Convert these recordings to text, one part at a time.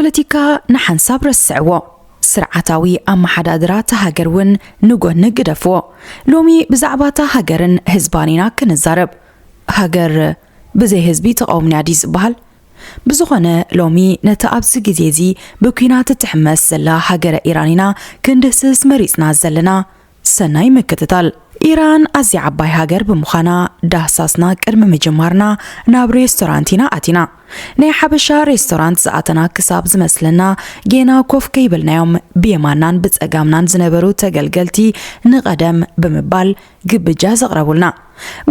ፖለቲካ ንሓንሳብ ረስዕዎ፣ ስርዓታዊ ኣመሓዳድራ እታ ሃገር እውን ንጎኒ ግደፍዎ። ሎሚ ብዛዕባ እታ ሃገርን ህዝባን ኢና ክንዛረብ። ሃገር ብዘይ ህዝቢ ተቓውምንያ ድዩ ዝበሃል? ብዝኾነ፣ ሎሚ ነቲ ኣብዚ ግዜ እዚ ብኲናት እትሕመስ ዘላ ሃገረ ኢራን ኢና ክንድህስስ መሪጽና ዘለና። ሰናይ ምክትታል። ኢራን ኣዝያ ዓባይ ሃገር ብምዃና፣ ዳህሳስና ቅድሚ ምጅማርና ናብ ሬስቶራንት ኢና ኣቲና። ናይ ሓበሻ ሬስቶራንት ዝኣተና ክሳብ ዝመስለና፣ ጌና ኮፍ ከይበልናዮም ብየማናን ብጸጋምናን ዝነበሩ ተገልገልቲ ንቐደም ብምባል ግብጃ ዘቕረቡልና።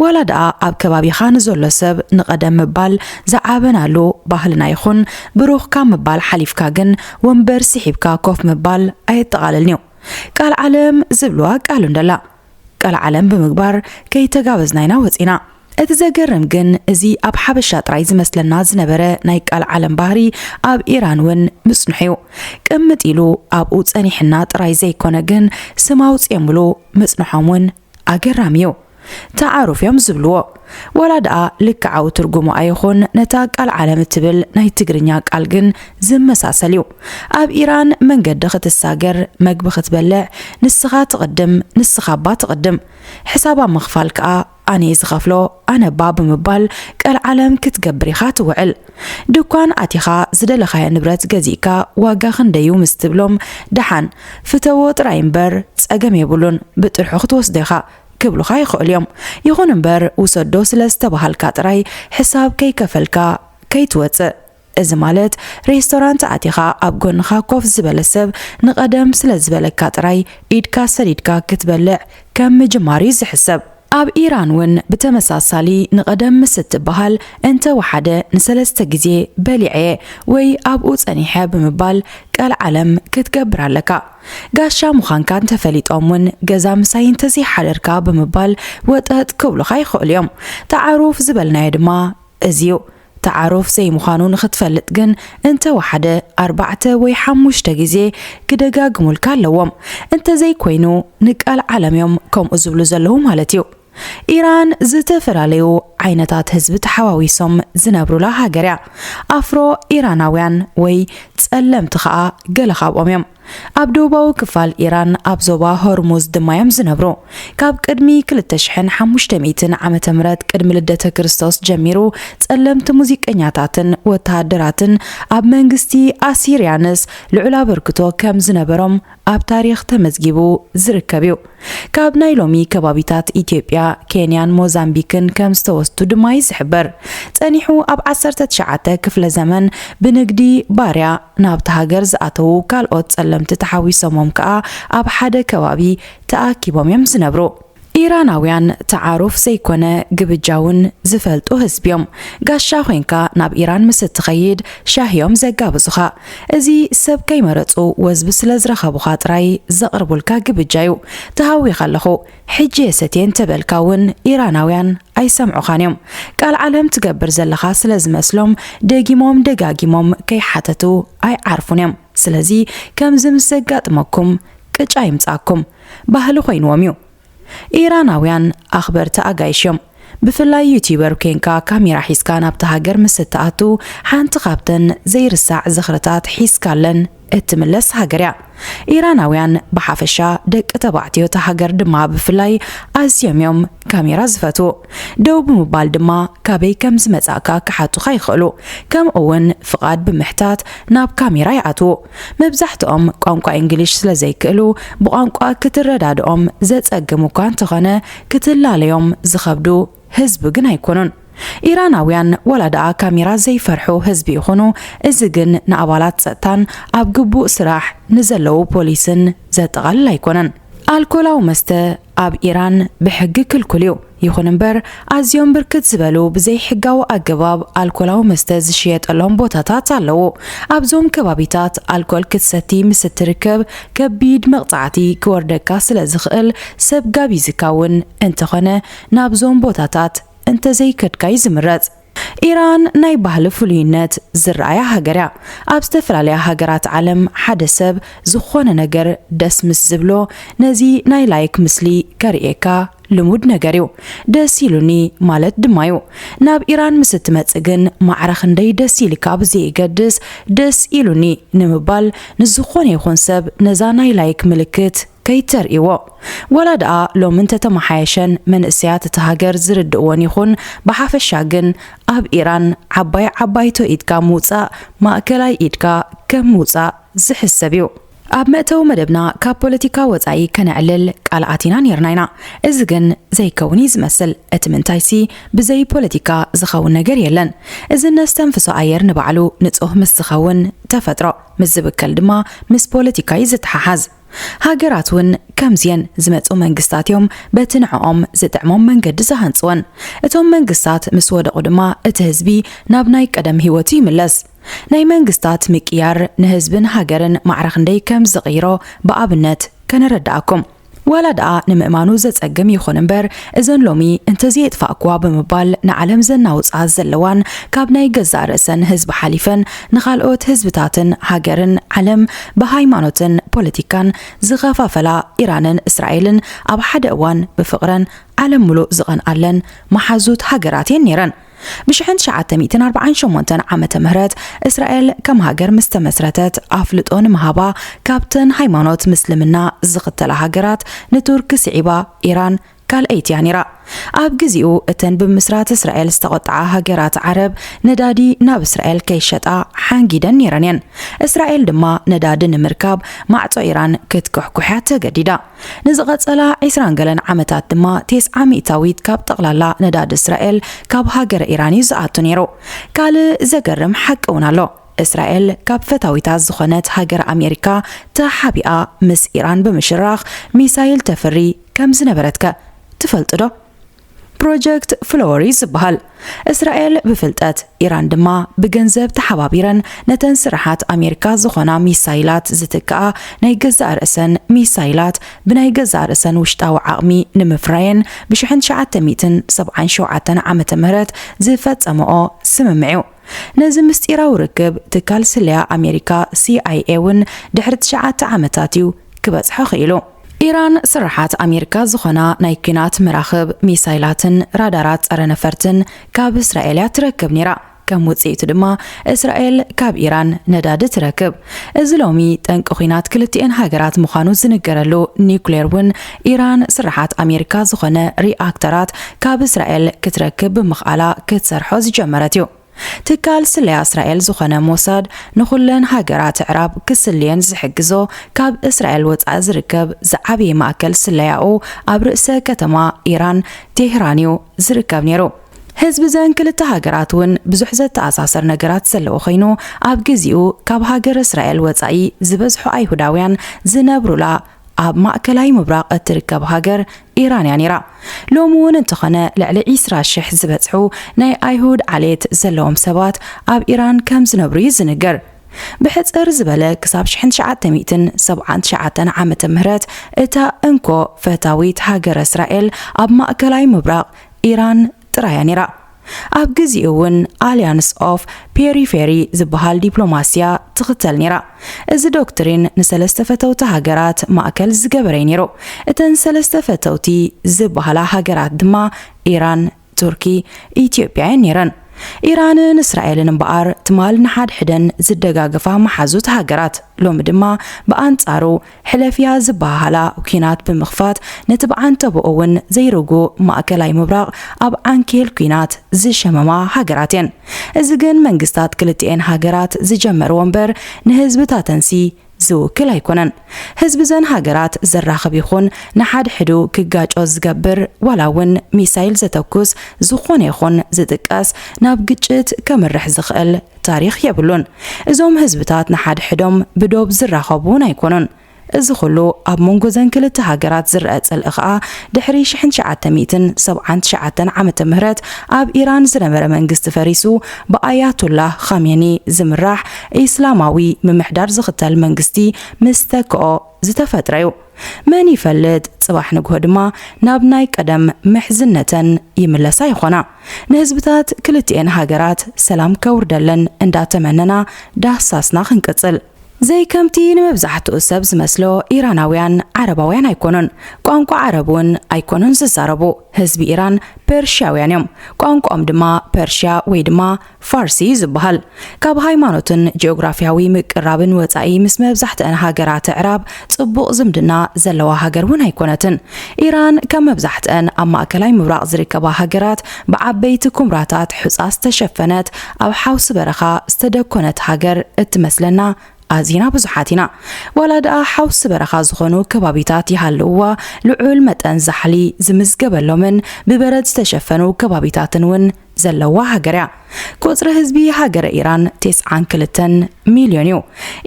ዋላ ደኣ ኣብ ከባቢኻ ንዘሎ ሰብ ንቐደም ምባል ዝዓበናሉ ባህልና ይኹን፣ ብሩኽ ካብ ምባል ሓሊፍካ ግን ወንበር ስሒብካ ኮፍ ምባል ኣየጠቓልልን'ዩ። ቃል ዓለም ዝብልዋ ቃል እንደላ። ቃል ዓለም ብምግባር ከይተጋበዝና ኢና ወጺና። እቲ ዘገርም ግን፣ እዚ ኣብ ሓበሻ ጥራይ ዝመስለና ዝነበረ ናይ ቃል ዓለም ባህሪ ኣብ ኢራን እውን ምጽንሑ እዩ። ቅምጥ ኢሉ ኣብኡ ጸኒሕና ጥራይ ዘይኮነ ግን፣ ስም ኣውጺኦምሉ ምጽንሖም እውን ኣገራሚ እዩ። ተዓሩፍ እዮም ዝብልዎ። ዋላ ደኣ ልክዓዊ ትርጉሙ ኣይኹን፣ ነታ ቃል ዓለም እትብል ናይ ትግርኛ ቃል ግን ዝመሳሰል እዩ። ኣብ ኢራን መንገዲ ክትሳገር፣ መግቢ ክትበልዕ፣ ንስኻ ትቕድም፣ ንስኻ እባ ትቕድም። ሕሳብ ኣብ ምኽፋል ከኣ ኣነ እየ ዝኸፍሎ፣ ኣነ እባ ብምባል ቃል ዓለም ክትገብር ኢኻ ትውዕል። ድኳን ኣቲኻ ዝደለኻዮ ንብረት ገዚእካ ዋጋ ክንደዩ ምስ ትብሎም፣ ደሓን ፍተዎ ጥራይ እምበር ጸገም የብሉን፣ ብጥርሑ ክትወስዶ ኢኻ ክብሉኻ ይኽእሉ እዮም። ይኹን እምበር፣ ውሰዶ ስለ ዝተባሃልካ ጥራይ ሕሳብ ከይከፈልካ ከይትወጽእ። እዚ ማለት፣ ሬስቶራንት ኣቲኻ ኣብ ጎንኻ ኮፍ ዝበለ ሰብ ንቐደም ስለ ዝበለካ ጥራይ ኢድካ ሰዲድካ ክትበልዕ ከም ምጅማር እዩ ዝሕሰብ። ኣብ ኢራን እውን ብተመሳሳሊ ንቐደም ምስ እትበሃል፣ እንተ ወሓደ ንሰለስተ ግዜ በሊዐ ወይ ኣብኡ ጸኒሐ ብምባል ቃል ዓለም ክትገብር ኣለካ። ጋሻ ምዃንካ እንተፈሊጦም እውን፣ ገዛ ምሳይ እንተዘይሓደርካ ብምባል ወጠጥ ክብሉኻ ይኽእሉ እዮም። ተዓሩፍ ዝበልናዮ ድማ እዚ እዩ። ተዓሩፍ ዘይምዃኑ ንኽትፈልጥ ግን፣ እንተ ወሓደ ኣርባዕተ ወይ ሓሙሽተ ግዜ ክደጋግሙልካ ኣለዎም። እንተዘይኮይኑ፣ ንቃል ዓለም እዮም ከምኡ ዝብሉ ዘለዉ ማለት እዩ። ኢራን ዝተፈላለዩ ዓይነታት ህዝቢ ተሓዋዊሶም ዝነብሩላ ሃገር እያ። ኣፍሮ ኢራናውያን ወይ ጸለምቲ ኸኣ ገለ ካብኦም እዮም። ኣብ ደቡባዊ ክፋል ኢራን፣ ኣብ ዞባ ሆርሙዝ ድማ እዮም ዝነብሩ። ካብ ቅድሚ ክልተ ሽሕን ሓሙሽተ ሚእትን ዓመተ ምህረት ቅድሚ ልደተ ክርስቶስ ጀሚሩ፣ ጸለምቲ ሙዚቀኛታትን ወተሃደራትን ኣብ መንግስቲ ኣሲርያንስ ልዑል ኣበርክቶ ከም ዝነበሮም ኣብ ታሪኽ ተመዝጊቡ ዝርከብ እዩ። ካብ ናይ ሎሚ ከባቢታት ኢትዮጵያ፣ ኬንያን ሞዛምቢክን ከም ዝተወስዱ ድማ እዩ ዝሕበር። ጸኒሑ ኣብ ዓሰርተ ትሽዓተ ክፍለ ዘመን ብንግዲ ባርያ ናብታ ሃገር ዝኣተዉ ካልኦት ጸለምቲ ተሓዊሶሞም ከኣ ኣብ ሓደ ከባቢ ተኣኪቦም እዮም ዝነብሩ። ኢራናውያን ተዓሩፍ ዘይኮነ ግብጃ እውን ዝፈልጡ ህዝቢ እዮም። ጋሻ ኮይንካ ናብ ኢራን ምስ እትኸይድ ሻሂ እዮም ዘጋብዙኻ። እዚ ሰብ ከይመረጹ ወዝቢ ስለ ዝረኸቡኻ ጥራይ ዘቕርቡልካ ግብጃ እዩ። ተሃዊኸ ኣለኹ፣ ሕጂ እየ ሰትየ እንተበልካ እውን ኢራናውያን ኣይሰምዑኻን እዮም። ቃል ዓለም ትገብር ዘለኻ ስለ ዝመስሎም ደጊሞም ደጋጊሞም ከይሓተቱ ኣይዓርፉን እዮም። ስለዚ ከምዚ ምስ ዘጋጥመኩም ቅጫ ይምጻኩም ባህሊ ኮይንዎም እዩ። ኢራናውያን ኣኽበርቲ ኣጋይሽ እዮም። ብፍላይ ዩቲዩበር ኬንካ ካሜራ ሒዝካ ናብቲ ሃገር ምስ እትኣቱ፣ ሓንቲ ካብተን ዘይርሳዕ ዝኽርታት ሒዝካለን እትምለስ ሃገር እያ። ኢራናውያን ብሓፈሻ ደቂ ተባዕትዮ እታ ሃገር ድማ ብፍላይ ኣዝዮም እዮም ካሜራ ዝፈትዉ። ደው ብምባል ድማ ካበይ ከም ዝመጻእካ ክሓቱኻ ይኽእሉ። ከምኡ እውን ፍቓድ ብምሕታት ናብ ካሜራ ይኣትዉ። መብዛሕትኦም ቋንቋ እንግሊሽ ስለ ዘይክእሉ፣ ብቋንቋ ክትረዳድኦም ዘጸግም እኳ እንተኾነ፣ ክትላለዮም ዝኸብዱ ህዝቢ ግን ኣይኮኑን። ኢራናውያን ዋላ ደኣ ካሜራ ዘይፈርሑ ህዝቢ ይኹኑ፣ እዚ ግን ንኣባላት ጸጥታን ኣብ ግቡእ ስራሕ ንዘለዉ ፖሊስን ዘጠቓልል ኣይኮነን። ኣልኮላዊ መስተ ኣብ ኢራን ብሕጊ ክልኩል እዩ። ይኹን እምበር፣ ኣዝዮም ብርክት ዝበሉ ብዘይሕጋዊ ኣገባብ ኣልኮላዊ መስተ ዝሽየጠሎም ቦታታት ኣለዉ። ኣብዞም ከባቢታት ኣልኮል ክትሰቲ ምስ እትርከብ፣ ከቢድ መቕጻዕቲ ክወርደካ ስለ ዝኽእል፣ ሰብ ጋቢዝካ እውን እንተኾነ ናብዞም ቦታታት እንተዘይከድካ እዩ ዝምረጽ። ኢራን ናይ ባህሊ ፍሉይነት ዝረኣያ ሃገር እያ። ኣብ ዝተፈላለያ ሃገራት ዓለም ሓደ ሰብ ዝኾነ ነገር ደስ ምስ ዝብሎ ነዚ ናይ ላይክ ምስሊ ከርእየካ ልሙድ ነገር እዩ። ደስ ኢሉኒ ማለት ድማ እዩ። ናብ ኢራን ምስ እትመጽእ ግን ማዕረ ክንደይ ደስ ኢልካ ብዘየገድስ ደስ ኢሉኒ ንምባል ንዝኾነ ይኹን ሰብ ነዛ ናይ ላይክ ምልክት ከይተርእይዎ። ዋላ ደኣ ሎሚ እንተተመሓየሸን መንእሰያት እታ ሃገር ዝርድእዎን ይኹን ብሓፈሻ ግን ኣብ ኢራን ዓባይ ዓባይቶ ኢድካ ምውጻእ ማእከላይ ኢድካ ከም ምውጻእ ዝሕሰብ እዩ። ኣብ መእተዊ መደብና ካብ ፖለቲካ ወጻኢ ከነዕልል ቃል ኣቲና ኔርና ኢና። እዚ ግን ዘይከውን እዩ ዝመስል። እቲ ምንታይሲ ብዘይ ፖለቲካ ዝኸውን ነገር የለን። እዚ ነስተንፍሶ ኣየር ንባዕሉ ንጹህ ምስ ዝኸውን ተፈጥሮ ምስ ዝብከል ድማ ምስ ፖለቲካ እዩ ዝተሓሓዝ። ሃገራት እውን ከምዚየን ዝመጹ መንግስታት እዮም በቲ ንዕኦም ዝጥዕሞም መንገዲ ዝሃንጽወን። እቶም መንግስታት ምስ ወደቑ ድማ እቲ ህዝቢ ናብ ናይ ቀደም ህይወቱ ይምለስ። ናይ መንግስታት ምቅያር ንህዝብን ሃገርን ማዕረ ክንደይ ከም ዝቕይሮ ብኣብነት ከነረድኣኩም። ዋላ ደኣ ንምእማኑ ዘጸግም ይኹን እምበር፣ እዘን ሎሚ እንተዘየጥፋእኩዋ ብምባል ንዓለም ዘናውጻ ዘለዋን ካብ ናይ ገዛእ ርእሰን ህዝቢ ሓሊፈን ንኻልኦት ህዝብታትን ሃገርን ዓለም ብሃይማኖትን ፖለቲካን ዝኸፋፈላ ኢራንን እስራኤልን ኣብ ሓደ እዋን ብፍቕረን ዓለም ምሉእ ዝቐንኣለን መሓዙት ሃገራት እየን ነይረን። ብ ሽሕን ትሽዓተ ሚእትን ኣርባዓን ሸሞንተን ዓመተ ምህረት እስራኤል ከም ሃገር ምስ ተመስረተት ኣፍልጦ ንምሃባ ካብተን ሃይማኖት ምስልምና ዝኽተላ ሃገራት ንቱርክ ስዒባ ኢራን ካልኣይቲ እያ ነይራ። ኣብ ግዜኡ እተን ብምስራት እስራኤል ዝተቖጥዓ ሃገራት ዓረብ ነዳዲ ናብ እስራኤል ከይሸጣ ሓንጊደን ነይረን እየን። እስራኤል ድማ ነዳዲ ንምርካብ ማዕጾ ኢራን ክትኩሕኩሕያ ተገዲዳ። ንዝቐጸላ ዒስራን ገለን ዓመታት ድማ ተስዓ ሚእታዊት ካብ ጠቕላላ ነዳዲ እስራኤል ካብ ሃገረ ኢራን እዩ ዝኣቱ ነይሩ። ካልእ ዘገርም ሓቂ እውን ኣሎ። እስራኤል ካብ ፈታዊታት ዝኾነት ሃገረ ኣሜሪካ ተሓቢኣ ምስ ኢራን ብምሽራኽ ሚሳይል ተፍሪ ከም ዝነበረትከ ትፈልጡ ዶ? ፕሮጀክት ፍሎወር እዩ ዝበሃል። እስራኤል ብፍልጠት፣ ኢራን ድማ ብገንዘብ ተሓባቢረን ነተን ስራሓት ኣሜሪካ ዝኾና ሚሳይላት ዝትክኣ ናይ ገዛእ ርእሰን ሚሳይላት ብናይ ገዛእ ርእሰን ውሽጣዊ ዓቕሚ ንምፍራየን ብ ሽሕን ትሽዓተ ሚእትን ሰብዓን ሸውዓተን ዓመተ ምህረት ዝፈጸመኦ ስምምዕ እዩ። ነዚ ምስጢራዊ ርክብ ትካል ስለያ ኣሜሪካ ሲ ኣይ ኤ እውን ድሕሪ ትሽዓተ ዓመታት እዩ ክበጽሖ ክኢሉ። ኢራን ስራሓት ኣሜሪካ ዝኾና ናይ ኲናት መራኽብ፣ ሚሳይላትን ራዳራት ጸረ ነፈርትን ካብ እስራኤል እያ ትረክብ ነይራ። ከም ውጽኢቱ ድማ እስራኤል ካብ ኢራን ነዳዲ ትረክብ። እዚ ሎሚ ጠንቂ ኲናት ክልቲኤን ሃገራት ምዃኑ ዝንገረሉ ኒውክሌር እውን ኢራን ስራሓት ኣሜሪካ ዝኾነ ሪኣክተራት ካብ እስራኤል ክትረክብ ብምኽኣላ ክትሰርሖ ዝጀመረት እዩ። ትካል ስለያ እስራኤል ዝኾነ ሞሳድ ንኹለን ሃገራት ኣዕራብ ክስልየን ዝሕግዞ ካብ እስራኤል ወጻኢ ዝርከብ ዝዓበየ ማእከል ስለያኡ ኣብ ርእሰ ከተማ ኢራን ቴህራን እዩ ዝርከብ ነይሩ። ህዝቢ ዘን ክልተ ሃገራት እውን ብዙሕ ዘተኣሳሰር ነገራት ዘለዎ ኮይኑ ኣብ ግዜኡ ካብ ሃገር እስራኤል ወጻኢ ዝበዝሑ ኣይሁዳውያን ዝነብሩላ ኣብ ማእከላይ ምብራቕ እትርከብ ሃገር ኢራን እያ ነይራ። ሎሚ እውን እንተኾነ ልዕሊ ዒስራ ሽሕ ዝበጽሑ ናይ ኣይሁድ ዓሌት ዘለዎም ሰባት ኣብ ኢራን ከም ዝነብሩ እዩ ዝንገር። ብሕጽር ዝበለ ክሳብ ሽሕን ትሽዓተ ሚእትን ሰብዓን ትሽዓተን ዓመተ ምህረት እታ እንኮ ፈታዊት ሃገረ እስራኤል ኣብ ማእከላይ ምብራቕ ኢራን ጥራያ ነይራ። ኣብ ግዜኡ እውን ኣልያንስ ኦፍ ፔሪፌሪ ዝበሃል ዲፕሎማስያ ትኽተል ነይራ። እዚ ዶክትሪን ንሰለስተ ፈተውቲ ሃገራት ማእከል ዝገበረ እዩ ነይሩ። እተን ሰለስተ ፈተውቲ ዝበሃላ ሃገራት ድማ ኢራን፣ ቱርኪ፣ ኢትዮጵያ እየን ነይረን። ኢራንን እስራኤልን እምበኣር ትማል ንሓድሕደን ዝደጋገፋ መሓዙት ሃገራት ሎሚ ድማ ብኣንጻሩ ሕለፍያ ዝበሃሃላ ኲናት ብምኽፋት ነቲ ብዓንተቦኡ እውን ዘይርጉእ ማእከላይ ምብራቕ ኣብ ዓንኬል ኲናት ዝሸመማ ሃገራት እየን። እዚ ግን መንግስታት ክልቲኤን ሃገራት ዝጀመርዎ እምበር ንህዝብታተንሲ ዝውክል ኣይኮነን። ህዝቢ ዘን ሃገራት ዘራኽብ ይኹን ንሓድሕዱ ክጋጮ ዝገብር ዋላ እውን ሚሳይል ዘተኩስ ዝኾነ ይኹን ዝጥቀስ ናብ ግጭት ከምርሕ ዝኽእል ታሪኽ የብሉን። እዞም ህዝብታት ንሓድሕዶም ብዶብ ዝራኸቡ እውን ኣይኮኑን። እዚ ኩሉ ኣብ መንጎ ዘን ክልተ ሃገራት ዝረኣ ጽልኢ ከኣ ድሕሪ ሽሕን ትሽዓተ ሚእትን ሰብዓን ትሽዓተን ዓመተ ምህረት ኣብ ኢራን ዝነበረ መንግስቲ ፈሪሱ ብኣያቶላህ ኻሜኒ ዝምራሕ ኢስላማዊ ምምሕዳር ዝኽተል መንግስቲ ምስ ተክኦ ዝተፈጥረ እዩ። መን ይፈልጥ፣ ጽባሕ ንግሆ ድማ ናብ ናይ ቀደም ምሕዝነተን ይምለሳ ይኾና። ንህዝብታት ክልቲኤን ሃገራት ሰላም ከውርደለን እንዳተመነና ዳህሳስና ክንቅጽል። ዘይከምቲ ንመብዛሕትኡ ሰብ ዝመስሎ፣ ኢራናውያን ዓረባውያን ኣይኮኑን። ቋንቋ ዓረብ እውን ኣይኮኑን ዝዛረቡ። ህዝቢ ኢራን ፐርሽያውያን እዮም። ቋንቋኦም ድማ ፐርሽያ ወይ ድማ ፋርሲ እዩ ዝበሃል። ካብ ሃይማኖትን ጂኦግራፊያዊ ምቅራብን ወጻኢ ምስ መብዛሕትአን ሃገራት ኣዕራብ ጽቡቕ ዝምድና ዘለዋ ሃገር እውን ኣይኮነትን። ኢራን ከም መብዛሕትአን ኣብ ማእከላይ ምብራቕ ዝርከባ ሃገራት ብዓበይቲ ኩምራታት ሑጻ ዝተሸፈነት ኣብ ሓውሲ በረኻ ዝተደኮነት ሃገር እትመስለና ኣዚና ብዙሓት ኢና። ዋላ ደኣ ሓውሲ በረኻ ዝኾኑ ከባቢታት ይሃልውዋ፣ ልዑል መጠን ዛሕሊ ዝምዝገበሎምን ብበረድ ዝተሸፈኑ ከባቢታትን እውን ዘለዋ ሃገር እያ። ቁጽሪ ህዝቢ ሃገረ ኢራን ተስዓን ክልተን ሚልዮን እዩ።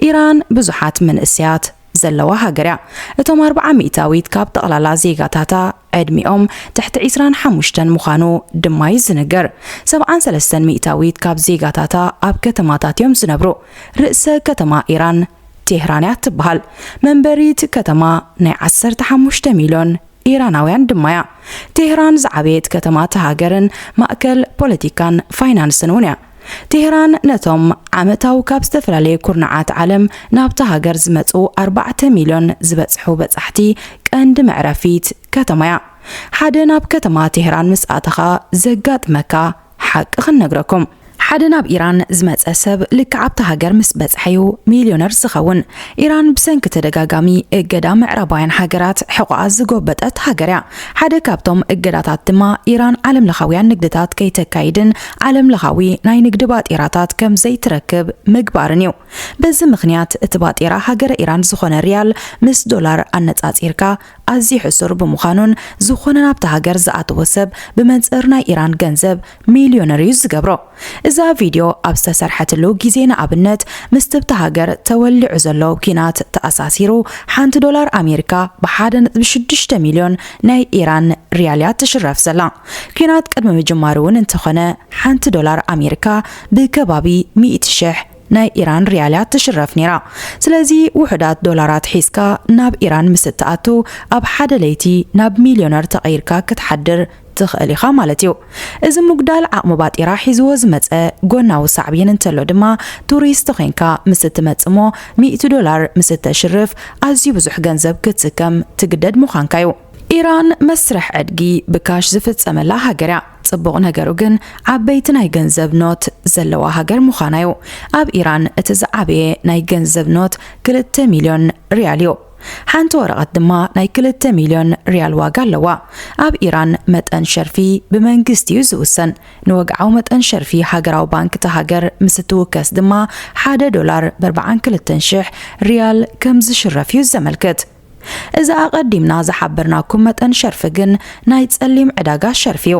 ኢራን ብዙሓት መንእሰያት ዘለዋ ሃገር እያ። እቶም ኣርብዓ ሚእታዊት ካብ ጠቕላላ ዜጋታታ ዕድሚኦም ትሕቲ ዕስራን ሓሙሽተን ምዃኑ ድማ እዩ ዝንገር። ሰብዓን ሰለስተን ሚእታዊት ካብ ዜጋታታ ኣብ ከተማታት እዮም ዝነብሩ። ርእሰ ከተማ ኢራን ቴህራን እያ ትበሃል። መንበሪት ከተማ ናይ ዓሰርተ ሓሙሽተ ሚልዮን ኢራናውያን ድማ እያ። ቴህራን ዝዓበየት ከተማ እታ ሃገርን ማእከል ፖለቲካን ፋይናንስን እውን እያ። ቴህራን ነቶም ዓመታዊ ካብ ዝተፈላለየ ኩርናዓት ዓለም ናብታ ሃገር ዝመጹ ኣርባዕተ ሚልዮን ዝበጽሑ በጻሕቲ ቀንዲ መዕረፊት ከተማ እያ። ሓደ ናብ ከተማ ቴህራን ምስ ኣተኻ ዘጋጥመካ ሓቂ ክንነግረኩም። ሓደ ናብ ኢራን ዝመጸ ሰብ ልክዕ ኣብታ ሃገር ምስ በጽሐ እዩ ሚልዮነር ዝኸውን። ኢራን ብሰንኪ ተደጋጋሚ እገዳ ምዕራባውያን ሃገራት ሕቖኣ ዝጎበጠት ሃገር እያ። ሓደ ካብቶም እገዳታት ድማ ኢራን ዓለምለኻውያን ንግድታት ከይተካይድን ዓለምለኻዊ ናይ ንግዲ ባጤራታት ከም ዘይትረክብ ምግባርን እዩ። በዚ ምኽንያት እቲ ባጤራ ሃገረ ኢራን ዝኾነ ሪያል ምስ ዶላር ኣነጻጺርካ ኣዝዩ ሕሱር ብምዃኑን ዝኾነ ናብታ ሃገር ዝኣተወ ሰብ ብመንጽር ናይ ኢራን ገንዘብ ሚልዮነር እዩ ዝገብሮ። እዛ ቪድዮ ኣብ ዝተሰርሐትሉ ግዜ ንኣብነት ምስቲ ኣብታ ሃገር ተወሊዑ ዘሎ ኲናት ተኣሳሲሩ ሓንቲ ዶላር ኣሜሪካ ብሓደ ነጥቢ ሽዱሽተ ሚልዮን ናይ ኢራን ሪያል እያ ትሽረፍ ዘላ። ኲናት ቅድሚ ምጅማሩ እውን እንተኾነ ሓንቲ ዶላር ኣሜሪካ ብከባቢ ሚእቲ ሽሕ ናይ ኢራን ሪያል እያ ትሽረፍ ነይራ። ስለዚ ውሑዳት ዶላራት ሒዝካ ናብ ኢራን ምስ እትኣቱ ኣብ ሓደ ለይቲ ናብ ሚልዮነር ተቐይርካ ክትሓድር ትኽእል ኢኻ ማለት እዩ። እዚ ምጉዳል ዓቕሚ ባጤራ ሒዝዎ ዝመጸ ጎናዊ ሳዕቤን እንተሎ ድማ ቱሪስት ኮይንካ ምስ እትመጽእ እሞ ሚእቲ ዶላር ምስ እተሽርፍ ኣዝዩ ብዙሕ ገንዘብ ክትስከም ትግደድ ምዃንካ እዩ። ኢራን መስርሕ ዕድጊ ብካሽ ዝፍጸመላ ሃገር እያ። ጽቡቕ ነገሩ ግን ዓበይቲ ናይ ገንዘብ ኖት ዘለዋ ሃገር ምዃና እዩ። ኣብ ኢራን እቲ ዝዓበየ ናይ ገንዘብ ኖት ክልተ ሚልዮን ሪያል እዩ። ሓንቲ ወረቐት ድማ ናይ ክልተ ሚልዮን ሪያል ዋጋ ኣለዋ። ኣብ ኢራን መጠን ሸርፊ ብመንግስቲ እዩ ዝውሰን። ንወግዓዊ መጠን ሸርፊ ሃገራዊ ባንክ እታ ሃገር ምስ እትውከስ ድማ ሓደ ዶላር ብ ኣርባዓን ክልተን ሽሕ ሪያል ከም ዝሽረፍ እዩ ዘመልክት። እዚ ኣቐዲምና ዝሓበርናኩም መጠን ሸርፊ ግን ናይ ጸሊም ዕዳጋ ሸርፊ እዩ።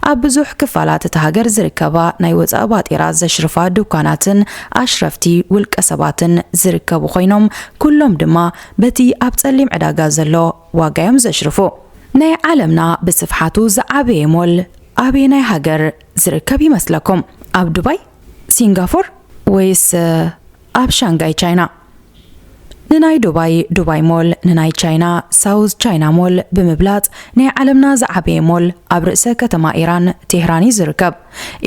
ኣብ ብዙሕ ክፋላት እታ ሃገር ዝርከባ ናይ ወጻኢ ባጤራ ዘሽርፋ ድኳናትን ኣሽረፍቲ ውልቀ ሰባትን ዝርከቡ ኮይኖም፣ ኩሎም ድማ በቲ ኣብ ጸሊም ዕዳጋ ዘሎ ዋጋ እዮም ዘሽርፉ። ናይ ዓለምና ብስፍሓቱ ዝዓበየ ሞል ኣበየናይ ሃገር ዝርከብ ይመስለኩም? ኣብ ዱባይ፣ ሲንጋፎር ወይስ ኣብ ሻንጋይ ቻይና? ንናይ ዱባይ ዱባይ ሞል፣ ንናይ ቻይና ሳውዝ ቻይና ሞል ብምብላጽ ናይ ዓለምና ዝዓበየ ሞል ኣብ ርእሰ ከተማ ኢራን ቴህራን እዩ ዝርከብ።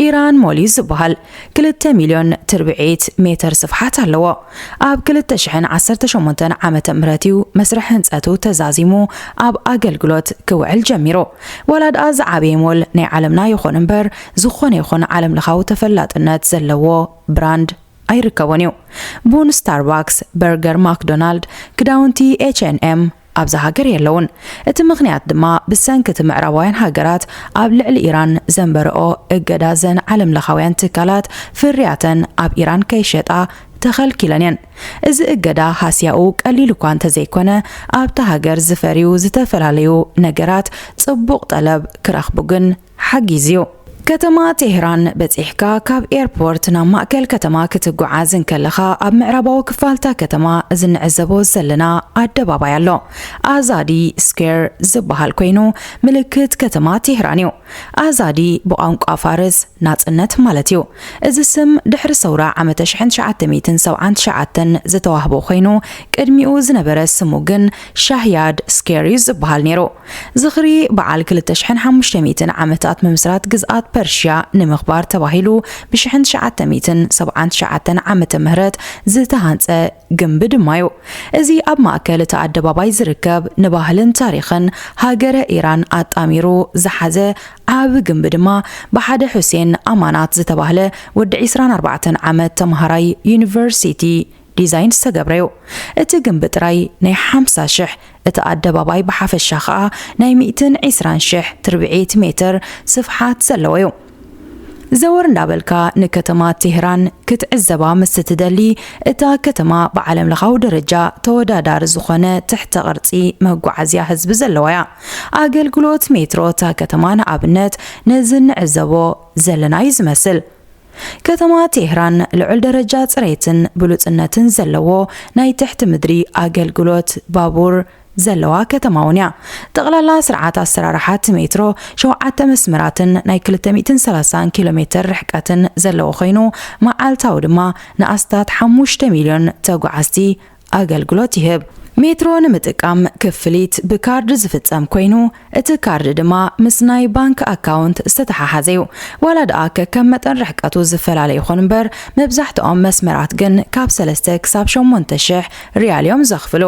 ኢራን ሞል እዩ ዝበሃል። ክልተ ሚልዮን ትርብዒት ሜተር ስፍሓት ኣለዎ። ኣብ ክልተ ሽሕን ዓሰርተ ሸሞንተን ዓመተ ምህረት እዩ መስርሕ ህንጸቱ ተዛዚሙ ኣብ ኣገልግሎት ክውዕል ጀሚሩ። ዋላ ደኣ ዝዓበየ ሞል ናይ ዓለምና ይኹን እምበር፣ ዝኾነ ይኹን ዓለምለኻዊ ተፈላጥነት ዘለዎ ብራንድ ኣይርከቦን እዩ። ቡን፣ ስታርባክስ፣ በርገር፣ ማክዶናልድ፣ ክዳውንቲ ኤች ኤን ኤም ኣብዛ ሃገር የለውን። እቲ ምኽንያት ድማ ብሰንኪ እቲ ምዕራባውያን ሃገራት ኣብ ልዕሊ ኢራን ዘንበረኦ እገዳ ዘን ዓለምለኻውያን ትካላት ፍርያተን ኣብ ኢራን ከይሸጣ ተኸልኪለን እየን። እዚ እገዳ ሃስያኡ ቀሊል እኳ እንተዘይኮነ፣ ኣብታ ሃገር ዝፈርዩ ዝተፈላለዩ ነገራት ጽቡቕ ጠለብ ክረኽቡ ግን ሓጊዙ እዩ። ከተማ ቴህራን በጺሕካ ካብ ኤርፖርት ናብ ማእከል ከተማ ክትጓዓዝ እንከለኻ፣ ኣብ ምዕራባዊ ክፋልታ ከተማ እዚ ንዕዘቦ ዘለና ኣደባባይ ኣሎ። ኣዛዲ ስኩዌር ዝበሃል ኮይኑ፣ ምልክት ከተማ ቴህራን እዩ። ኣዛዲ ብቋንቋ ፋርስ ናጽነት ማለት እዩ። እዚ ስም ድሕሪ ሰውራ ዓመተ ሽሕን ትሽዓተ ሚእትን ሰብዓን ትሽዓተን ዝተዋህቦ ኮይኑ፣ ቅድሚኡ ዝነበረ ስሙ ግን ሻህያድ ስኩዌር እዩ ዝበሃል ነይሩ። ዝኽሪ በዓል ክልተ ሽሕን ሓሙሽተ ሚእትን ዓመታት ምምስራት ግዝኣት ፐርሽያ ንምኽባር ተባሂሉ ብሽሕን ትሽዓተ ሚእትን ሰብዓን ትሽዓተን ዓመተ ምህረት ዝተሃንጸ ግንቢ ድማ እዩ። እዚ ኣብ ማእከል እቲ ኣደባባይ ዝርከብ፣ ንባህልን ታሪኽን ሃገረ ኢራን ኣጣሚሩ ዝሓዘ ዓቢ ግንቢ ድማ፣ ብሓደ ሑሴን ኣማናት ዝተባህለ ወዲ ዒስራን ኣርባዕተን ዓመት ተማሃራይ ዩኒቨርሲቲ ዲዛይን ዝተገብረ እዩ። እቲ ግንቢ ጥራይ ናይ ሓምሳ ሽሕ፣ እቲ ኣደባባይ ብሓፈሻ ኸኣ ናይ ሚእትን ዒስራን ሽሕ ትርብዒት ሜትር ስፍሓት ዘለዎ እዩ። ዘወር እንዳበልካ ንከተማ ቴህራን ክትዕዘባ ምስ እትደሊ፣ እታ ከተማ ብዓለምለኻዊ ደረጃ ተወዳዳሪ ዝኾነ ትሕተ ቅርጺ መጓዓዝያ ህዝቢ ዘለዋ እያ። ኣገልግሎት ሜትሮ እታ ከተማ ንኣብነት ነዚ ንዕዘቦ ዘለና እዩ ዝመስል። ከተማ ቴህራን ልዑል ደረጃ ጽሬትን ብሉጽነትን ዘለዎ ናይ ትሕቲ ምድሪ ኣገልግሎት ባቡር ዘለዋ ከተማ እውን እያ። ጠቕላላ ስርዓት ኣሰራርሓ እቲ ሜትሮ ሸውዓተ መስመራትን ናይ ክልተ ሚእትን ሰላሳን ኪሎ ሜትር ርሕቀትን ዘለዎ ኮይኑ፣ መዓልታዊ ድማ ንኣስታት ሓሙሽተ ሚልዮን ተጓዓዝቲ ኣገልግሎት ይህብ። ሜትሮ ንምጥቃም ክፍሊት ብካርድ ዝፍጸም ኮይኑ፣ እቲ ካርድ ድማ ምስ ናይ ባንክ ኣካውንት ዝተተሓሓዘ እዩ። ዋላ ደኣ ከከም መጠን ርሕቀቱ ዝፈላለ ይኹን እምበር፣ መብዛሕትኦም መስመራት ግን ካብ ሰለስተ ክሳብ ሸሞንተ ሽሕ ሪያል እዮም ዘኽፍሉ።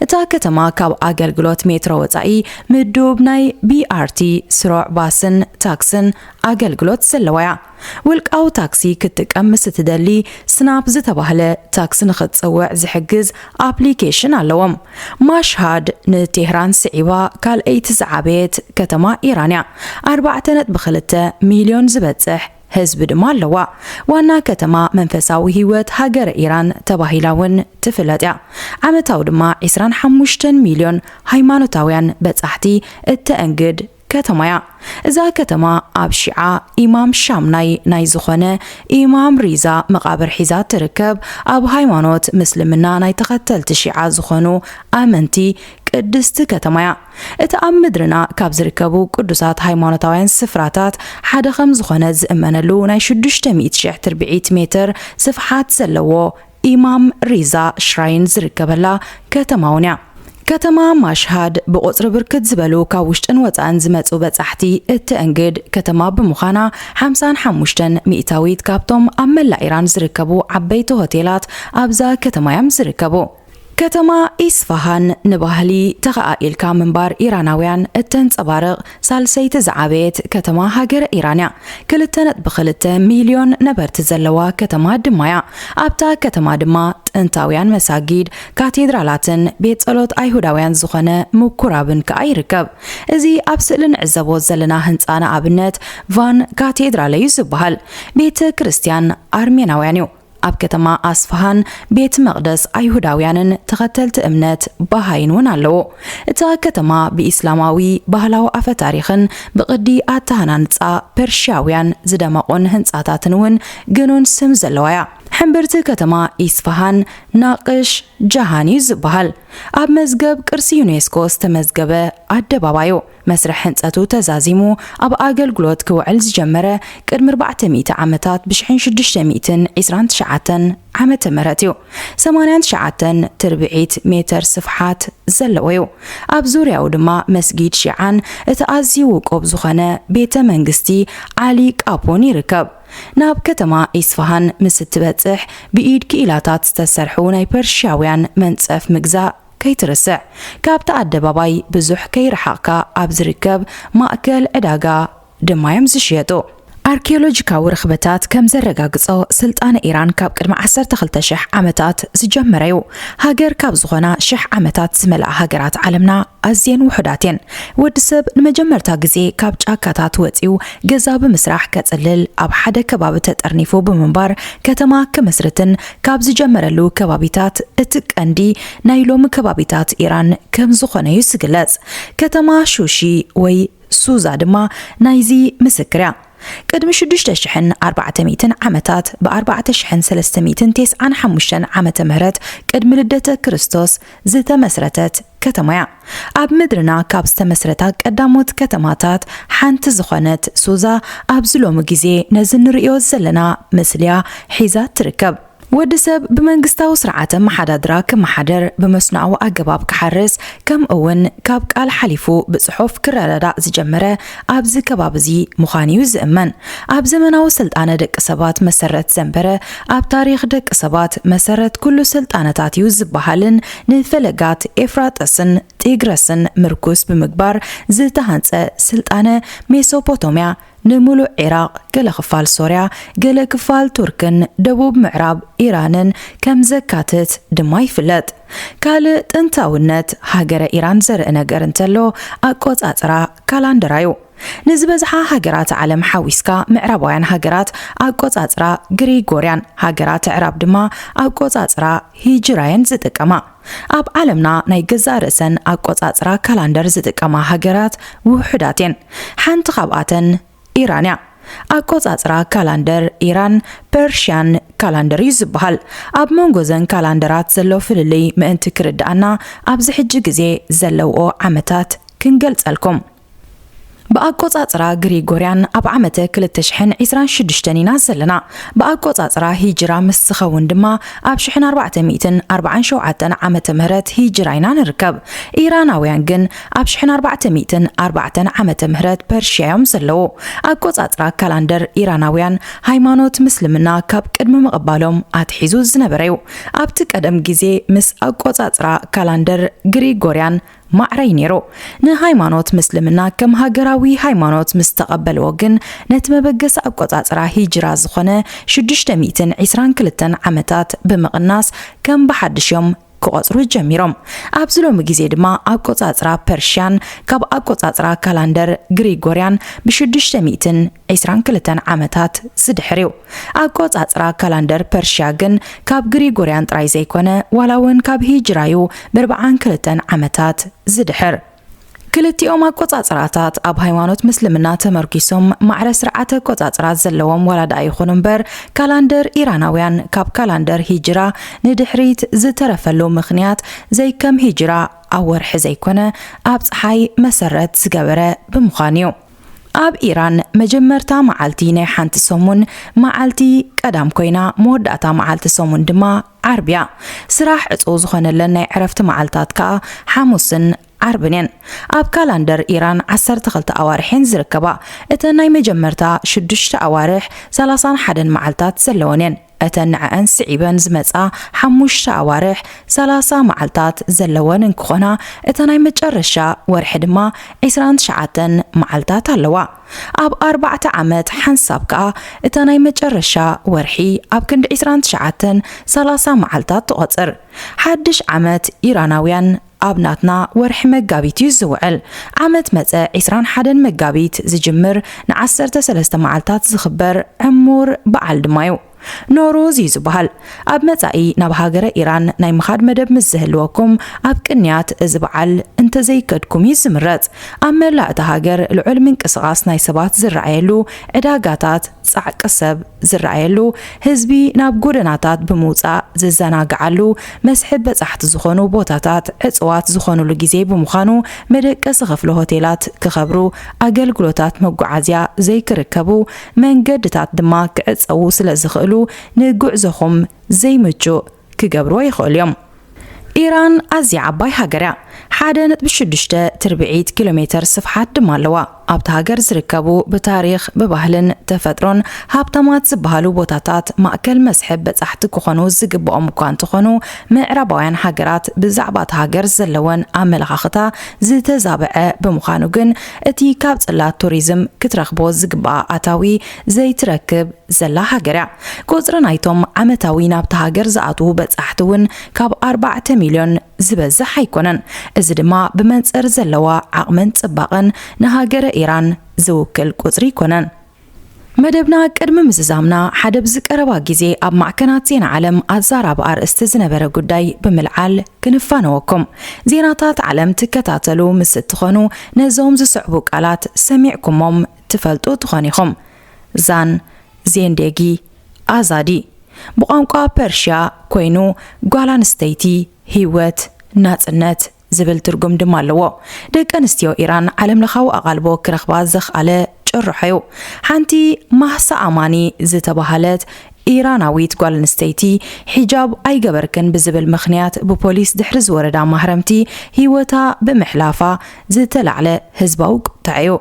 እታ ከተማ ካብ ኣገልግሎት ሜትሮ ወጻኢ ምዱብ ናይ ቢ ኣር ቲ፣ ስሩዕ ባስን ታክስን ኣገልግሎት ዘለዋ እያ። ውልቃዊ ታክሲ ክትጥቀም ምስ እትደሊ፣ ስናፕ ዝተባህለ ታክሲ ንኽትጸውዕ ዝሕግዝ ኣፕሊኬሽን ኣለዎም። ማሽሃድ ንቴህራን ስዒባ ካልኣይቲ ዝዓበየት ከተማ ኢራን እያ። ኣርባዕተ ነጥቢ ክልተ ሚልዮን ዝበጽሕ ህዝቢ ድማ ኣለዋ። ዋና ከተማ መንፈሳዊ ህይወት ሃገረ ኢራን ተባሂላ እውን ትፍለጥ እያ። ዓመታዊ ድማ ዒስራን ሓሙሽተን ሚልዮን ሃይማኖታውያን በጻሕቲ እተእንግድ ከተማ እያ። እዛ ከተማ ኣብ ሺዓ ኢማም ሻምናይ ናይ ዝኾነ ኢማም ሪዛ መቓብር ሒዛ ትርከብ፣ ኣብ ሃይማኖት ምስልምና ናይ ተኸተልቲ ሺዓ ዝኾኑ ኣመንቲ ቅድስቲ ከተማ እያ። እቲ ኣብ ምድርና ካብ ዝርከቡ ቅዱሳት ሃይማኖታውያን ስፍራታት ሓደ ከም ዝኾነ ዝእመነሉ ናይ ሽዱሽተ ሚእቲ ሽሕ ትርብዒት ሜትር ስፍሓት ዘለዎ ኢማም ሪዛ ሽራይን ዝርከበላ ከተማ እውን እያ። ከተማ ማሽሃድ ብቑጽሪ ብርክት ዝበሉ ካብ ውሽጥን ወጻእን ዝመጹ በጻሕቲ እተእንግድ ከተማ ብምዃና፣ ሓምሳን ሓሙሽተን ሚእታዊት ካብቶም ኣብ መላእ ኢራን ዝርከቡ ዓበይቲ ሆቴላት ኣብዛ ከተማ እዮም ዝርከቡ። ከተማ ኢስፋሃን ንባህሊ ተኸኣኢልካ ምንባር ኢራናውያን እተንጸባርቕ ሳልሰይቲ ዝዓበየት ከተማ ሃገረ ኢራን እያ። ክልተ ነጥቢ ክልተ ሚልዮን ነበርቲ ዘለዋ ከተማ ድማ እያ። ኣብታ ከተማ ድማ ጥንታውያን መሳጊድ፣ ካቴድራላትን ቤት ጸሎት ኣይሁዳውያን ዝኾነ ምኩራብን ከኣ ይርከብ። እዚ ኣብ ስእሊ ንዕዘቦ ዘለና ህንጻ ንኣብነት ቫን ካቴድራል እዩ ዝበሃል። ቤተ ክርስቲያን ኣርሜናውያን እዩ። ኣብ ከተማ ኣስፋሃን ቤት መቕደስ ኣይሁዳውያንን ተኸተልቲ እምነት ባሃይን እውን ኣለዉ። እታ ከተማ ብኢስላማዊ ባህላዊ ኣፈ ታሪኽን ብቕዲ ኣተሃናንጻ ፐርሽያውያን ዝደመቑን ህንጻታትን እውን ግኑን ስም ዘለዋ እያ። ሕምብርቲ ከተማ ኢስፋሃን ናቅሽ ጃሃን እዩ ዝበሃል። ኣብ መዝገብ ቅርሲ ዩኔስኮ ዝተመዝገበ ኣደባባዩ መስርሕ ህንጸቱ ተዛዚሙ ኣብ ኣገልግሎት ክውዕል ዝጀመረ ቅድሚ ኣርባዕተ ሚእቲ ዓመታት ብሽሕን ሽዱሽተ ሚእትን ዕስራን ትሽዓተን ዓመተ ምህረት እዩ። ሰማንያን ትሽዓተን ትርብዒት ሜተር ስፍሓት ዘለዎ እዩ። ኣብ ዙርያኡ ድማ መስጊድ ሺዓን እቲ ኣዝዩ ውቁብ ዝኾነ ቤተ መንግስቲ ዓሊ ቃፖን ይርከብ። ናብ ከተማ ኢስፋሃን ምስ እትበጽሕ ብኢድ ክኢላታት ዝተሰርሑ ናይ ፐርሽያውያን መንጸፍ ምግዛእ ከይትርስዕ። ካብቲ ኣደባባይ ብዙሕ ከይረሓቕካ ኣብ ዝርከብ ማእከል ዕዳጋ ድማ እዮም ዝሽየጡ። ኣርኪዮሎጂካዊ ርኽበታት ከም ዘረጋግጾ፣ ስልጣነ ኢራን ካብ ቅድሚ ዓሰርተ ክልተ ሽሕ ዓመታት ዝጀመረ እዩ። ሃገር ካብ ዝኾና ሽሕ ዓመታት ዝመልኣ ሃገራት ዓለምና ኣዝየን ውሑዳት እየን። ወዲ ሰብ ንመጀመርታ ግዜ ካብ ጫካታት ወጺኡ ገዛ ብምስራሕ ከጽልል ኣብ ሓደ ከባቢ ተጠርኒፉ ብምንባር ከተማ ክመስርትን ካብ ዝጀመረሉ ከባቢታት እቲ ቀንዲ ናይ ሎሚ ከባቢታት ኢራን ከም ዝኾነ እዩ ዝግለጽ። ከተማ ሹሺ ወይ ሱዛ ድማ ናይዚ ምስክር እያ። ቅድሚ ሽዱሽተ ሽሕን ኣርባዕተ ሚእትን ዓመታት፣ ብ ኣርባዕተ ሽሕን ሰለስተ ሚእትን ተስዓን ሓሙሽተን ዓመተ ምህረት ቅድሚ ልደተ ክርስቶስ ዝተመስረተት ከተማ እያ። ኣብ ምድርና ካብ ዝተመስረታ ቀዳሞት ከተማታት ሓንቲ ዝኾነት ሱዛ፣ ኣብዚ ሎሚ ግዜ ነዚ ንርእዮ ዘለና ምስሊያ ሒዛ ትርከብ። ወዲ ሰብ ብመንግስታዊ ስርዓተ መሓዳድራ ክመሓደር፣ ብመስኖኣዊ ኣገባብ ክሓርስ፣ ከምኡ እውን ካብ ቃል ሓሊፉ ብጽሑፍ ክረዳዳእ ዝጀመረ ኣብዚ ከባቢ እዚ ምዃኑ እዩ ዝእመን። ኣብ ዘመናዊ ስልጣነ ደቂ ሰባት መሰረት ዘንበረ፣ ኣብ ታሪኽ ደቂ ሰባት መሰረት ኩሉ ስልጣነታት እዩ ዝበሃልን ንፈለጋት ኤፍራጠስን ጢግረስን ምርኩስ ብምግባር ዝተሃንጸ ስልጣነ ሜሶፖቶምያ፣ ንምሉእ ዒራቕ፣ ገለ ክፋል ሶርያ፣ ገለ ክፋል ቱርክን ደቡብ ምዕራብ ኢራንን ከም ዘካትት ድማ ይፍለጥ። ካልእ ጥንታውነት ሃገረ ኢራን ዘርኢ ነገር እንተሎ፣ ኣቆጻጽራ ካላንደራ እዩ። ንዝበዝሓ ሃገራት ዓለም ሓዊስካ፣ ምዕራባውያን ሃገራት ኣቆጻጽራ ግሪጎርያን፣ ሃገራት ኣዕራብ ድማ ኣቆጻጽራ ሂጅራየን ዝጥቀማ። ኣብ ዓለምና ናይ ገዛእ ርእሰን ኣቆጻጽራ ካላንደር ዝጥቀማ ሃገራት ውሑዳት እየን። ሓንቲ ካብኣተን ኢራን እያ። ኣቆጻጽራ ካላንደር ኢራን ፐርሽያን ካላንደር እዩ ዝበሃል። ኣብ መንጎ እዘን ካላንደራት ዘሎ ፍልልይ ምእንቲ ክርድኣና፣ ኣብዚ ሕጂ ግዜ ዘለውኦ ዓመታት ክንገልጸልኩም። ብኣቆጻጽራ ግሪጎርያን ኣብ ዓመተ ክልተ ሽሕን ዕስራን ሽዱሽተን ኢና ዘለና። ብኣቆጻጽራ ሂጅራ ምስ ዝኸውን ድማ ኣብ ሽሕን ኣርባዕተ ሚእትን ኣርባዓን ሸውዓተን ዓመተ ምህረት ሂጅራ ኢና ንርከብ። ኢራናውያን ግን ኣብ ሽሕን ኣርባዕተ ሚእትን ኣርባዕተን ዓመተ ምህረት ፐርሽያ እዮም ዘለዉ። ኣቆጻጽራ ካላንደር ኢራናውያን ሃይማኖት ምስልምና ካብ ቅድሚ ምቕባሎም ኣትሒዙ ዝነበረ እዩ። ኣብቲ ቀደም ግዜ ምስ ኣቆጻጽራ ካላንደር ግሪጎርያን ማዕረ እዩ ነይሩ። ንሃይማኖት ምስልምና ከም ሃገራዊ ሃይማኖት ምስ ተቐበልዎ ግን፣ ነቲ መበገሲ ኣቆጻጽራ ሂጅራ ዝኾነ ሽዱሽተ ሚእትን ዕስራን ክልተን ዓመታት ብምቕናስ፣ ከም ብሓድሽ እዮም ክቖጽሩ ጀሚሮም። ኣብዚ ሎሚ ግዜ ድማ ኣቆጻጽራ ፐርሽያን ካብ ኣቆጻጽራ ካላንደር ግሪጎርያን ብ ሽዱሽተ ሚእትን ዕስራን ክልተን ዓመታት ዝድሕር እዩ። ኣቆጻጽራ ካላንደር ፐርሽያ ግን ካብ ግሪጎርያን ጥራይ ዘይኮነ፣ ዋላ እውን ካብ ሂጅራ እዩ ብ ኣርባዓን ክልተን ዓመታት ዝድሕር። ክልቲኦም ኣቆጻጽራታት ኣብ ሃይማኖት ምስልምና ተመርኪሶም ማዕረ ስርዓተ ኣቆጻጽራ ዘለዎም ዋላ ደኣ ይኹኑ እምበር፣ ካላንደር ኢራናውያን ካብ ካላንደር ሂጅራ ንድሕሪት ዝተረፈሉ ምኽንያት ዘይከም ሂጅራ ኣብ ወርሒ ዘይኮነ ኣብ ጸሓይ መሰረት ዝገበረ ብምዃኑ እዩ። ኣብ ኢራን መጀመርታ መዓልቲ ናይ ሓንቲ ሰሙን መዓልቲ ቀዳም ኮይና፣ መወዳእታ መዓልቲ ሰሙን ድማ ዓርቢ እያ። ስራሕ ዕጹው ዝኾነለን ናይ ዕረፍቲ መዓልታት ከኣ ሓሙስን ዓርብን እየን። ኣብ ካላንደር ኢራን ዓሰርተ ክልተ ኣዋርሕ እየን ዝርከባ። እተን ናይ መጀመርታ ሽዱሽተ ኣዋርሕ ሰላሳን ሓደን መዓልታት ዘለወን እየን። እተን ንዐኣን ስዒበን ዝመጻ ሓሙሽተ ኣዋርሕ ሰላሳ መዓልታት ዘለወን እንክኾና፣ እታ ናይ መጨረሻ ወርሒ ድማ ዕስራን ትሽዓተን መዓልታት ኣለዋ። ኣብ ኣርባዕተ ዓመት ሓንሳብ ከኣ እታ ናይ መጨረሻ ወርሒ ኣብ ክንዲ ዕስራን ትሽዓተን ሰላሳ መዓልታት ትቖጽር። ሓድሽ ዓመት ኢራናውያን ኣብ ናትና ወርሒ መጋቢት እዩ ዝውዕል። ዓመት መጸ ዕስራን ሓደን መጋቢት ዝጅምር ንዓሰርተ ሰለስተ መዓልታት ዝኽበር ዕሙር በዓል ድማ እዩ። ኖሩዝ እዩ ዝበሃል። ኣብ መጻኢ ናብ ሃገረ ኢራን ናይ ምኻድ መደብ ምስ ዝህልወኩም፣ ኣብ ቅንያት እዚ በዓል እንተዘይከድኩም እዩ ዝምረጽ። ኣብ መላእ እታ ሃገር ልዑል ምንቅስቓስ ናይ ሰባት ዝረኣየሉ፣ ዕዳጋታት፣ ጻዕቂ ሰብ ዝረኣየሉ፣ ህዝቢ ናብ ጎደናታት ብምውጻእ ዝዘናግዓሉ፣ መስሕብ በጻሕቲ ዝኾኑ ቦታታት ዕጽዋት ዝኾኑሉ ግዜ ብምዃኑ፣ መደቀሲ ክፍሊ ሆቴላት ክኸብሩ፣ ኣገልግሎታት መጓዓዝያ ዘይክርከቡ፣ መንገድታት ድማ ክዕጸዉ ስለ ዝኽእሉ፣ ንጉዕዞኹም ዘይምቹእ ክገብርዎ ይኽእሉ እዮም። ኢራን ኣዝያ ዓባይ ሃገር እያ። ሓደ ነጥቢ ሽዱሽተ ትርብዒት ኪሎ ሜተር ስፍሓት ድማ ኣለዋ። ኣብታ ሃገር ዝርከቡ ብታሪኽ፣ ብባህልን ተፈጥሮን ሃብታማት ዝበሃሉ ቦታታት ማእከል መስሕብ በጻሕቲ ክኾኑ ዝግብኦም እኳ እንተኾኑ፣ ምዕራባውያን ሃገራት ብዛዕባ እታ ሃገር ዘለወን ኣመለኻኽታ ዝተዛብዐ ብምዃኑ ግን፣ እቲ ካብ ጽላት ቱሪዝም ክትረኽቦ ዝግብኣ ኣታዊ ዘይትረክብ ዘላ ሃገር እያ። ቁጽሪ ናይቶም ዓመታዊ ናብታ ሃገር ዝኣትዉ በጻሕቲ እውን ካብ ኣርባዕተ ሚልዮን ዝበዝሕ ኣይኮነን። እዚ ድማ ብመንጽር ዘለዋ ዓቕምን ጽባቐን ንሃገረ ኢራን ዝውክል ቁጽሪ ኣይኮነን። መደብና ቅድሚ ምዝዛምና፣ ሓደ ብዝቀረባ ግዜ ኣብ ማዕከናት ዜና ዓለም ኣዛራቢ ኣርእስቲ ዝነበረ ጉዳይ ብምልዓል ክንፋነወኩም። ዜናታት ዓለም ትከታተሉ ምስ እትኾኑ፣ ነዞም ዝስዕቡ ቃላት ሰሚዕኩሞም ትፈልጡ ትኾኑ ኢኹም። ዛን፣ ዜንዴጊ፣ ኣዛዲ። ብቋንቋ ፐርሽያ ኮይኑ ጓል ኣንስተይቲ፣ ህይወት፣ ናጽነት ዝብል ትርጉም ድማ ኣለዎ። ደቂ ኣንስትዮ ኢራን ዓለምለኻዊ ኣቓልቦ ክረኽባ ዘኽኣለ ጭርሖ እዩ። ሓንቲ ማህሳ ኣማኒ ዝተባህለት ኢራናዊት ጓል ኣንስተይቲ ሒጃብ ኣይገበርክን ብዝብል ምኽንያት ብፖሊስ ድሕሪ ዝወረዳ ማህረምቲ ህይወታ ብምሕላፋ ዝተላዕለ ህዝባዊ ቁጥዐ እዩ።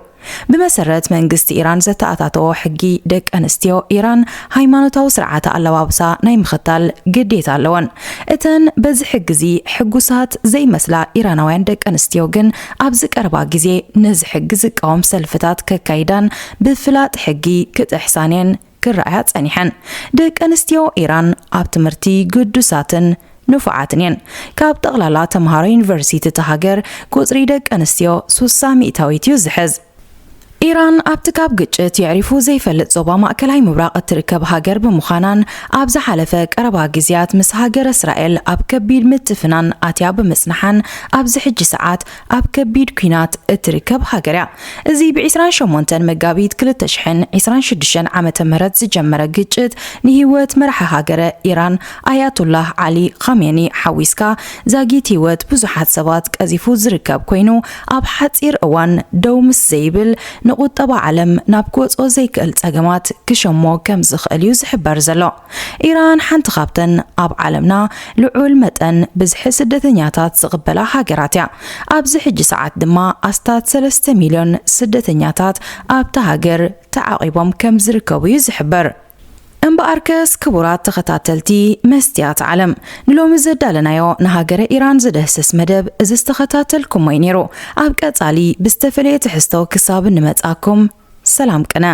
ብመሰረት መንግስቲ ኢራን ዘተኣታተዎ ሕጊ፣ ደቂ ኣንስትዮ ኢራን ሃይማኖታዊ ስርዓተ ኣለባብሳ ናይ ምኽታል ግዴታ ኣለወን። እተን በዚ ሕጊ እዚ ሕጉሳት ዘይመስላ ኢራናውያን ደቂ ኣንስትዮ ግን ኣብዚ ቀረባ ግዜ ነዚ ሕጊ ዝቃወም ሰልፍታት ከካይዳን ብፍላጥ ሕጊ ክጥሕሳን እየን ክረኣያ ጸኒሐን። ደቂ ኣንስትዮ ኢራን ኣብ ትምህርቲ ግዱሳትን ንፉዓትን እየን። ካብ ጠቕላላ ተምሃሮ ዩኒቨርሲቲ እታ ሃገር ቁጽሪ ደቂ ኣንስትዮ ሱሳ ሚእታዊት እዩ ዝሕዝ። ኢራን ኣብቲ ካብ ግጭት የዕሪፉ ዘይፈልጥ ዞባ ማእከላይ ምብራቕ እትርከብ ሃገር ብምዃናን ኣብ ዝሓለፈ ቀረባ ግዜያት ምስ ሃገረ እስራኤል ኣብ ከቢድ ምትፍናን ኣትያ ብምጽንሓን ኣብዚ ሕጂ ሰዓት ኣብ ከቢድ ኲናት እትርከብ ሃገር እያ። እዚ ብ ዕስራን ሸሞንተን መጋቢት ክልተ ሽሕን ዕስራን ሽዱሽተን ዓመተ ምህረት ዝጀመረ ግጭት ንህይወት መራሒ ሃገረ ኢራን ኣያቶላህ ዓሊ ኻሜኒ ሓዊስካ ዛጊት ህይወት ብዙሓት ሰባት ቀዚፉ ዝርከብ ኮይኑ ኣብ ሓጺር እዋን ደው ምስ ዘይብል ንቁጠባ ዓለም ናብ ክወጽኦ ዘይክእል ጸገማት ክሸሞ ከም ዝኽእል እዩ ዝሕበር ዘሎ። ኢራን ሓንቲ ካብተን ኣብ ዓለምና ልዑል መጠን ብዝሒ ስደተኛታት ዝቕበላ ሃገራት እያ። ኣብዚ ሕጂ ሰዓት ድማ ኣስታት ሰለስተ ሚልዮን ስደተኛታት ኣብታ ሃገር ተዓቒቦም ከም ዝርከቡ እዩ ዝሕበር። እምበኣርከስ ክቡራት ተኸታተልቲ መስትያት ዓለም፣ ንሎሚ ዘዳለናዮ ንሃገረ ኢራን ዝደህስስ መደብ እዚ ዝተኸታተልኩሞ እዩ ነይሩ። ኣብ ቀጻሊ ብዝተፈለየ ትሕዝቶ ክሳብ እንመጻኩም ሰላም ቅነ።